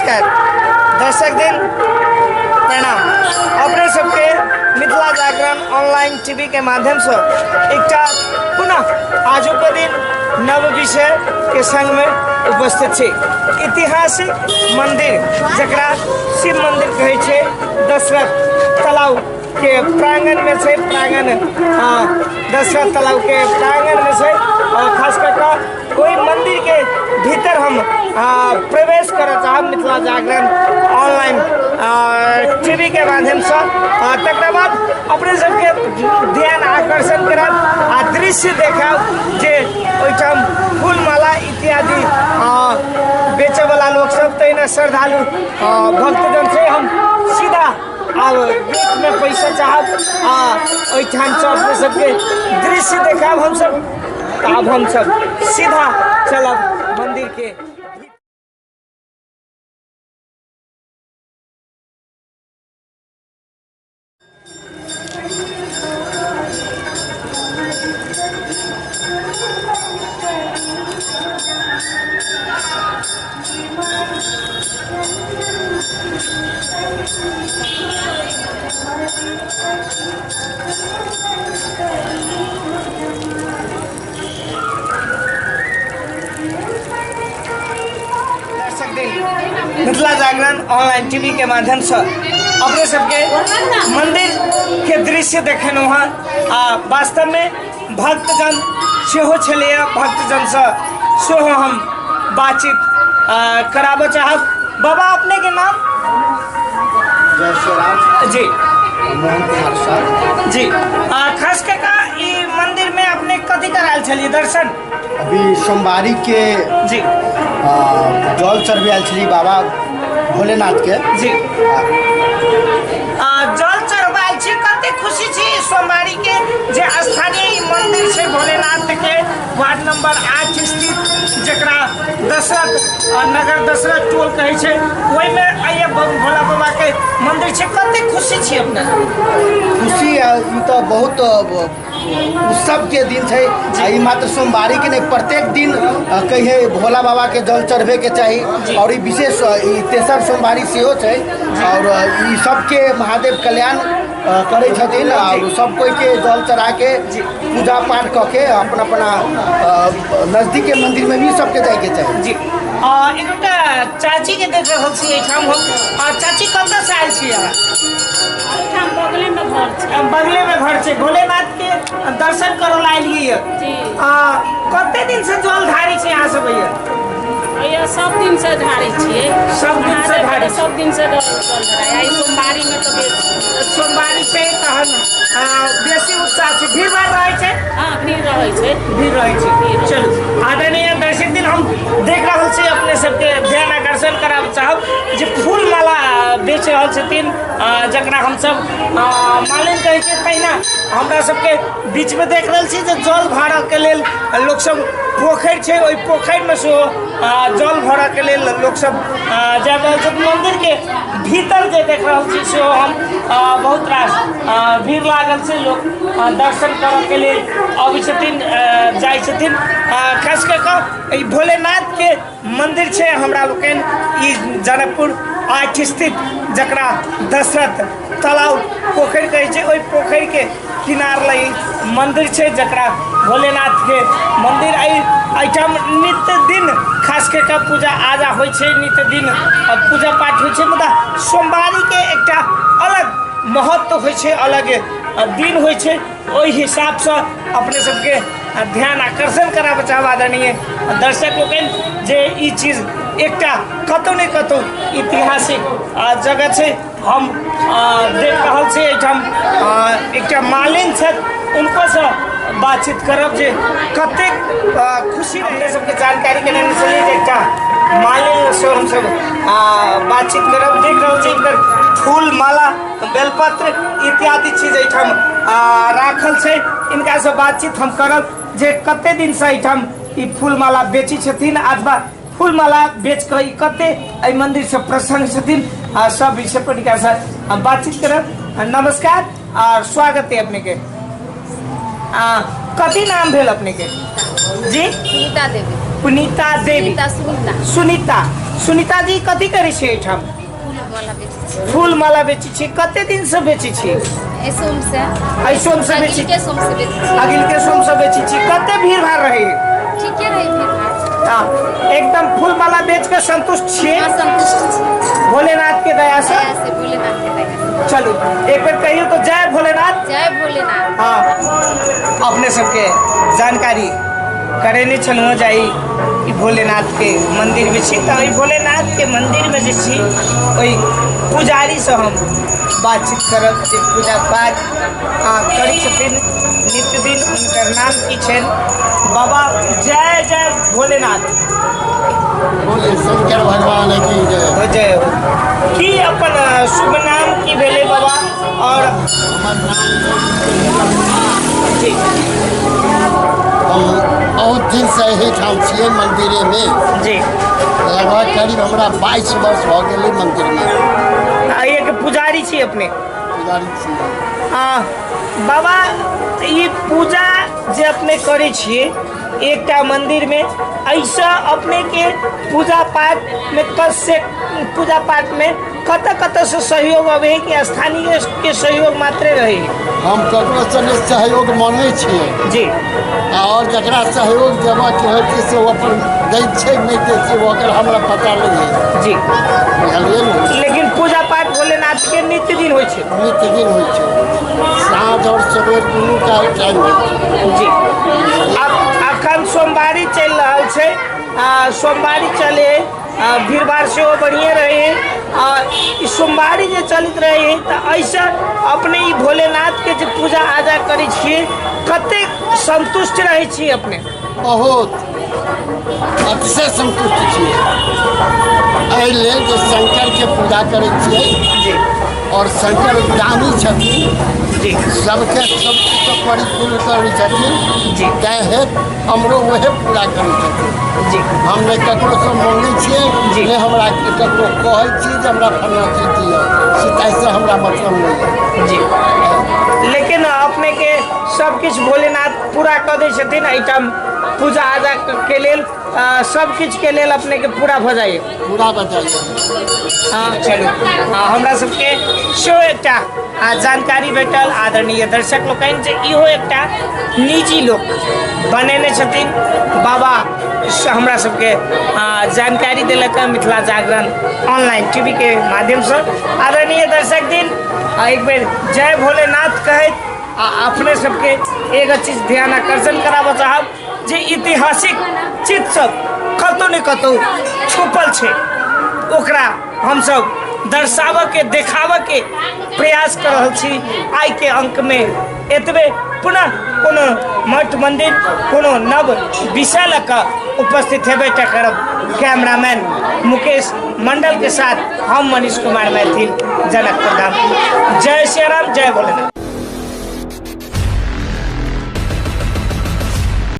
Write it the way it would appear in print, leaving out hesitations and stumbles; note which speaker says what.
Speaker 1: नमस्कार दर्शक दिन प्रणाम। अपने सबके मिथिला जागरण ऑनलाइन टीवी के माध्यम से एकटा पुनः आजुक दिन नव विषय के संग में उपस्थित छी। ऐतिहासिक मंदिर जकरा शिव मंदिर कहै छै, दशरथ तलाव के प्रांगण में छै। प्रांगण दशरथ तालाब के प्रांगण में छै और खास कर कऽ ओहि मंदिर के भीतर हम प्रवेश करऽ चाहब मिथिला जागरण ऑनलाइन टीवी के माध्यमसँ। तकरा बाद अपने सबके ध्यान आकर्षण करब आ दृश्य देखायब जे ओहिठाम फूल माला इत्यादि बेचऽवला लोकसब, तहिना श्रद्धालु भक्तजन छै। हम सीधा आब गेटमे पैसा चाहब आ ओहिठामसँ अपने सबके दृश्य देखायब हमसब। तऽ आब हमसब सीधा चलब मन्दिरके। मिथिला जागरण ऑनलाइन टीवी के माध्यम से अपने सबके मंदिर के दृश्य देखेलहुँ हँ आ वास्तव में भक्तजन सेहो छलैए। भक्तजनसँ सेहो हम बातचीत कराबऽ चाहब। बाबा, अपने के नाम?
Speaker 2: जय श्री राम।
Speaker 1: जी।
Speaker 2: मोहन कुमार साह।
Speaker 1: जी, खास कऽ कऽ ई मंदिर में अपने कथी करायल छलियै दर्शन?
Speaker 2: अभी सोमवारी के जल चढ़बे आयल छली बाबा भोलेनाथ के।
Speaker 1: जी, जल चढ़बायल छी। कते खुशी छी ई सोमवारी के जे स्थानीय ई मंदिर छै भोलेनाथ के, वार्ड नंबर 8 स्थित, जकरा दशरथ नगर दशरथ टोल कहै छै, ओहिमे आइए भोला बाबा के मंदिर छै। कते खुशी छी अपने?
Speaker 2: खुशी ई तऽ बहुत उत्सव के दिन छै आ ई मात्र सोमवारी के नहीं, प्रत्येक दिन कहिए भोला बाबा के जल चढ़बे के चाही। और ई विशेष ई तेसर सोमवारी सेहो छै और ई सबके महादेव कल्याण करै छथिन और सब कोई के जल चढ़ा के पूजा पाठ कऽ के अपना अपना नजदीक के मंदिर में भी सबके जायके चाही।
Speaker 1: जी, एकटा चाची के देख रहल छी एहिठाम हम। चाची, कतऽ से आयल छी अहाँ?
Speaker 3: एहिठाम बगलेमे घर छै।
Speaker 1: बगले में घर छै। भोलेनाथ के दर्शन करऽ ला एलियै ये?
Speaker 3: जी।
Speaker 1: कते दिन से जल ढारी छै अहाँ सब भैया?
Speaker 3: भैया, सब दिन से ढारै छियै।
Speaker 1: सब दिन से
Speaker 3: महादेवके
Speaker 1: ढारै
Speaker 3: तऽ सब दिन से जल ढारै। आइ सोमवारीमे तऽ बेसी।
Speaker 1: सोमवारी छै तहन बेसी उत्साह छै, भीड़ भाड़ रहै छै?
Speaker 3: हँ, भीड़ रहै छै।
Speaker 1: भीड़ रहै छै।
Speaker 3: भीड़ रहै।
Speaker 1: चलू आदरणीय दर्शक दिन, हम देख रहल छी, अपने सबके ध्यान आकर्षण कराबऽ चाहब जे फूल माला बेच रहल छथिन, जकरा हमसब मालिन कहै छियै। तहिना हमरा सबके बीचमे देख रहल छी जे जल भरऽके लेल लोकसब पोखरि छै, ओहि पोखरिमे सेहो जल भरऽके लेल लोकसब जा रहल छथि। मन्दिरके भीतर जे देख रहल छी सेहो हम बहुत रास भीड़ लागल छै। लोक दर्शन करऽके लेल अबै छथिन, जाइ छथिन। खास कऽ कऽ ई भोलेनाथके मंदिर छै हमरा लोकनि ई जनकपुर 8 स्थित, जकरा दशरथ तालाब पोखरि कहै छै, ओहि पोखरिके किनार लग ई मंदिर छै जकरा भोलेनाथके मंदिर। एहिठाम नित्य दिन खास कऽ कऽ पूजा आजा होइ छै, नित्य दिन पूजा पाठ होइ छै, मुदा सोमवारीके एकटा अलग महत्व होइ छै, अलग दिन होइ छै। ओहि हिसाबसँ अपने सबके ध्यान आकर्षण कराबऽ चाहब आदरणीय दर्शक लोकनि जे ई चीज एकटा कतहु ने कतहु ऐतिहासिक जगह छै। हम देख रहल छी एहिठाम एकटा मालिन छथि, हुनकोसँ बातचीत करब जे कतेक खुशी। अपने सबके जानकारी के नेने छलियै जे एकटा मालिनसँ हमसब बातचीत करब। देख रहल छी हिनकर फूल माला बेलपत्र इत्यादि चीज एहिठाम राखल छै। इनकासँ बातचीत हम करब जे कते दिनसँ एहिठाम ई फूल माला बेचै छथिन अथवा फूल माला बेच कऽ ई कते एहि मन्दिरसँ प्रसन्न छथिन, आ सब विषय पर इनकासँ हम बातचीत करब। नमस्कार और स्वागत है अपने के। कथी नाम भेल अपने के जी?
Speaker 4: सुनीता देवी।
Speaker 1: पुनीता देवी।
Speaker 4: सुनीता, सुनीता।
Speaker 1: सुनीता, सुनीता जी कथी करै छी एहिठाम?
Speaker 4: फूल माला बेचै छी।
Speaker 1: फूल माला बेचै छी। कते दिनसँ बेचै छी?
Speaker 4: एहि सोमसँ।
Speaker 1: एहि सोमसँ बेचै?
Speaker 4: अगिलके सोमसँ बेचै छी।
Speaker 1: अगिलके सोमसँ बेचै छी। कते भीड़ भाड़ रहै?
Speaker 4: ठीके रहै भीड़ भाड़।
Speaker 1: हँ, एकदम फूल माला बेच के संतुष्ट छियै?
Speaker 4: हाँ, संतुष्ट छी।
Speaker 1: भोलेनाथ के दया से?
Speaker 4: दया से, भोलेनाथ के दया से।
Speaker 1: चलू, एक बेर कहियौ तऽ जय भोलेनाथ।
Speaker 4: जय भोलेनाथ।
Speaker 1: हाँ, अपने सबके जानकारी करेने छलहुँ जे ई भोलेनाथके मन्दिरमे छी, तऽ एहि भोलेनाथके मन्दिरमे जे छी ओहि पुजारीसँ हम बातचीत करब जे पूजा पाठ करै छथिन नित्य दिन, हुनकर नाम की छनि। बाबा, जय जय भोलेनाथ।
Speaker 5: बोलिए शंकर भगवान की जय।
Speaker 1: हो, जय हो। की अपन शुभ नाम की भेलै बाबा? और
Speaker 5: हमर नाम
Speaker 1: जी।
Speaker 5: हम बहुत दिनसँ एहिठाम छियै मन्दिरेमे।
Speaker 1: जी।
Speaker 5: लगभग करीब हमरा 22 वर्ष भऽ गेलै मन्दिरमे।
Speaker 1: एक पुजारी छी अपने?
Speaker 5: पुजारी छियै।
Speaker 1: बाबा, ई पूजा जे अपने करै छियै एकटा मन्दिरमे, एहिसँ अपनेके पूजा पाठमे कसे पूजा पाठमे कतऽ कतऽसँ सहयोग अबै है कि स्थानीय के सहयोग मात्रे रहै?
Speaker 5: हम ककरोसँ नहि सहयोग माँगै छियै।
Speaker 1: जी।
Speaker 5: आओर जकरा सहयोग देबऽके होइ छै से ओ अपन दै छै, नहि दै छै ओकर हमरा पता नहि है।
Speaker 1: जी।
Speaker 5: बुझलियै ने?
Speaker 1: लेकिन पूजा पाठ भोलेनाथ के नित्य दिन होइ छै?
Speaker 5: नित्य दिन होइ छै, साँझ आओर सबेर दुनू का टाइम होइ छै।
Speaker 1: जी। आब अखन सोमवारी चलि रहल छै। सोमवारी चले, भीड़ भाड़ सेहो बढ़िए रहै। आ ई सोमवारी जे चलैत रहै तऽ एहिसँ अपने ई भोलेनाथके जे पूजा आजा करै छियै, कतेक संतुष्ट रहै छी अपने?
Speaker 5: बहुत अतिशय संतुष्ट छियै, एहि लेल जे शंकरके पूजा करै छियै।
Speaker 1: जी।
Speaker 5: आओर शंकर दानी छथिन।
Speaker 1: जी।
Speaker 5: सबके सब किछु परिपूर्ण करै छथिन।
Speaker 1: जी।
Speaker 5: तैँ हेतु हमरो वएह पूरा करै छथिन।
Speaker 1: जी।
Speaker 5: हम नहि ककरोसँ माँगै छियै।
Speaker 1: जी।
Speaker 5: नहि हमरा ककरो कहै छियै जे हमरा फल्लाँ चीज दिअ, से ताहिसँ हमरा मतलब नहि यऽ।
Speaker 1: जी, लेकिन अपने के सब किछु भोलेनाथ पूरा कऽ दै छथिन एहिठाम पूजा आजा के लेल, सब किछु के लेल अपने के पूरा भऽ जाइए?
Speaker 5: पूरा बताइए।
Speaker 1: हाँ, चलू, हमरा सबके सेहो एकटा जानकारी भेटल आदरणीय दर्शक लोकनि जे इहो एकटा निजी लोक बनेने छथिन बाबा, से हमरा सबके जानकारी देलक हँ मिथिला जागरण ऑनलाइन टीवी के माध्यमसँ। आदरणीय दर्शक दिन, एक बेर जय भोलेनाथ कहैत आ अपने सबके एगो चीज ध्यान आकर्षण कराबऽ चाहब जे ऐतिहासिक चीज सब कतहु ने कतहु छुपल छै, ओकरा हमसब दर्शाबऽके देखाबऽके प्रयास कऽ रहल छी। आइके अङ्कमे एतबे। पुनः कोनो मठ मन्दिर, कोनो नव विषय लऽ कऽ उपस्थित हेबे टा करब। कैमरामैन मुकेश मंडल के साथ हम मनीष कुमार मैथिल, जनकपुर धाम। जय श्री राम, जय भोलेनाथ।